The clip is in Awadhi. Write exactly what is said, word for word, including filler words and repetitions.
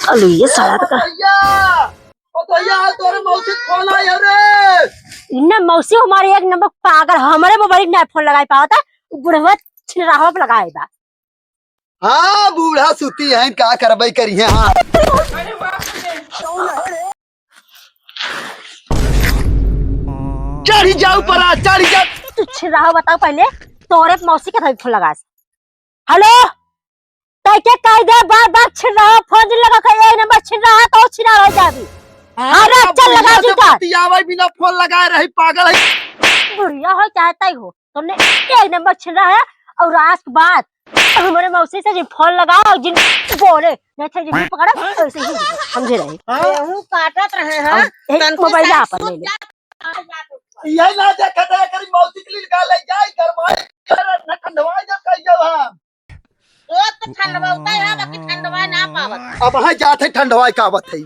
अलुइये साला का। भैया, ओ भैया, तोरे मौसी फोन आया रे। इन्ना मौसी हमारे एक नंबर पागल, हमरे मोबाइल ना फोन लगाई पावता, उ बुढ़वा छिनराहवा पे लगाए बा। हाँ, बूढ़ा सुती है, का करबे करिहे, हाँ। चढ़ी जाऊ परा, चढ़ी जा। तू छिनराहवा बताओ पहले, तोरे मौसी के भाई फोन लगास। हेलो, तै के कह दे, बार बार छिनराहवा फोन जिन लगा के, एक नंबर छिनराहवा तो छिनराहवा हो जाबी। हाँ, अरे, चल लगा जूता। बतियावे बिना फोन लगाए रही, पागल है। बुढ़िया हो चाहे तै हो, तुमने एक नंबर छिनराहवा है। और आज के बाद हमरे मौसी से जिन फोन लगाओ, जिन बोले, नहीं थे जिन पकड़ा, ऐसे ही समझे रहे। हाँ? गेहूं काटत रहे हैं, अब एक तनको मोबाइल साइड आपन ले ले। यही ना देखा था, करी मौसी के लिए का ले जाए, गरमाए, कर न ठंडवाए जब कहियो हम। ओ तो ठंडवाता है, बाकी ठंडवा ना पावत। अब हाँ जात है ठंडवाए का आवत है।